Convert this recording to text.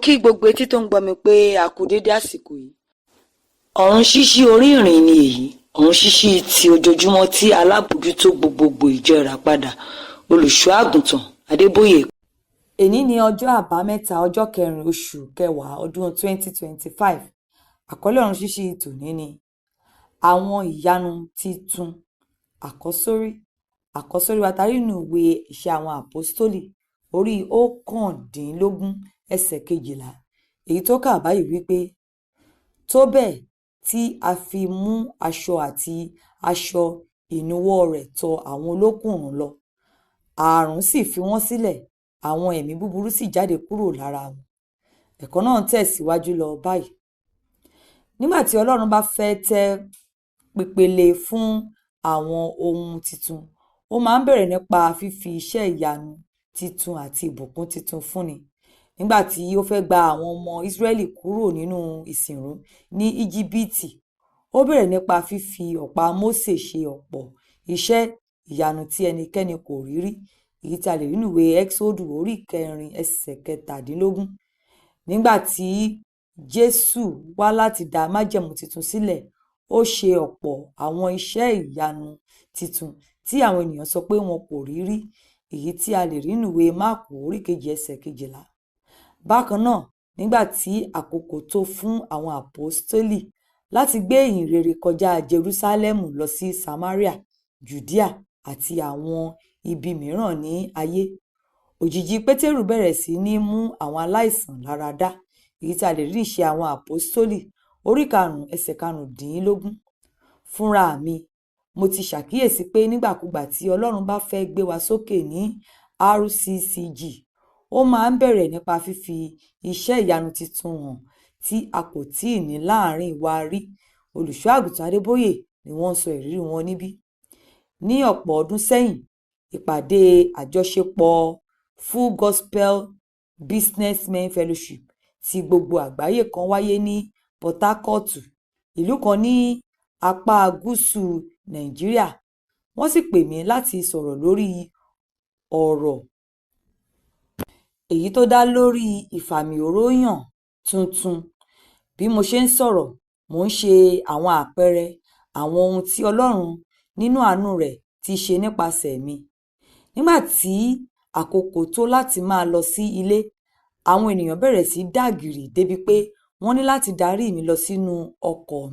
Kí gbogbo etí tó ń gbọ́ mi pé a kú dédé àsìkò yìí. Ọ̀run ṣíṣí orí ìrìn ni èyí, ọ̀run ṣíṣí ti ojoojúmọ́ tí alábòójútó gbogbogbò Ìjọ Ìràpadà, Olùṣọ́ Àgùntàn Adébóyè. Èní ní ọjọ́ Àbámẹ́ta, ọjọ́ kẹrin oṣù kẹwàá ọdún 2025. Àkọlé ọ̀run ṣíṣí tòní ni àwọn ìyanu titun. Àkọ́sórí. Àkọ́sórí wa tarí nínú ìwé Iṣẹ́ Àwọn Àpọ́stólì orí 19, ẹsẹ̀ 12, èyí tó kà báyìí wípé, tó bẹ́ẹ̀ tí a fi mú aṣọ àti aṣọ ìnuwọ́ rẹ̀ tọ àwọn olókùnrùn lọ, ààrùn sì fi wọ́n sílẹ̀, àwọn ẹ̀mí búburú sì jáde kúrò lára wọn. Ẹ̀kọ́ náà ń tẹ̀síwájú lọ báyìí. Nígbà tí Ọlọ́run bá fẹ́ tẹ́ pípele fún àwọn ohun titun, ó máa ń bẹ̀rẹ̀ nípa fífi iṣẹ́ ìyanu titun àti ìbùkún titun fúnni. Nígbà tí ó fẹ́ gba àwọn ọmọ Ísírẹ́lì kúrò nínú ìsìnrú ní Íjíbítì, ó bẹ̀rẹ̀ nípa fífi ọ̀pá Mósè ṣe ọ̀pọ̀ iṣẹ́ ìyanu tí ẹnikẹ́ni kò rí rí, èyí tí a lè rí nínú ìwé Ẹ́xódù orí 4, ẹsẹ̀ 17. Nígbà tí Jésù wá láti dá májẹ̀mú titun sílẹ̀, ó ṣe ọ̀pọ̀ àwọn iṣẹ́ ìyanu titun tí àwọn ènìyàn sọ pé wọn kò rí rí, èyí tí a lè rí nínú ìwé Máàkù orí 2, ẹsẹ̀ 12. Bákan náà, nígbà tí àkókò tó fún àwọn àpọ́stólì láti gbé ìyìn rere kọjá Jerúsálẹ́mù lọ sí Samaria, Judea àti àwọn ibi mìíràn ní ayé, òjìji Pétérù bẹ̀rẹ̀ sí ní mú àwọn aláìsàn lára dá, èyí tí a lè rí ní Ìṣe Àwọn Àpọ́stólì orí 5, ẹsẹ̀ 15. Fúnra mi, mo ti ṣàkíyèsí pé nígbàkúgbà tí Ọlọ́run bá fẹ́ gbé wa sókè ní RCCG, ó máa ń bẹ̀rẹ̀ nípa fífi iṣẹ́ ìyanu titun hàn tí a kò tíì ní láàrin wa rí. Olùṣọ́ Àgùntàn Adébóyè ni wọ́n ń sọ ìrírí wọn níbí. Ní ọ̀pọ̀ ọdún sẹ́yìn, ìpàdé àjọṣepọ̀ Full Gospel Businessmen Fellowship ti gbogbo àgbáyé kan wáyé ní Port Harcourt, ìlú kan ní apá gúúsù Nàìjíríà. Wọ́n sì pè mí láti sọ̀rọ̀ lórí ọ̀rọ̀ èyí tó dá lórí ìfàmìòróróyàn tuntun. Bí mo ṣe ń sọ̀rọ̀, mò ń ṣe àwọn àpẹẹrẹ àwọn ohun tí Ọlọ́run nínú àánú rẹ̀ ti ṣe nípasẹ̀ mi. Nígbà tí àkókò tó láti máa lọ sí ilé, àwọn ènìyàn bẹ̀rẹ̀ sí dàgìrì débi pé wọ́n ní láti darí mi lọ sínú ọkọ̀.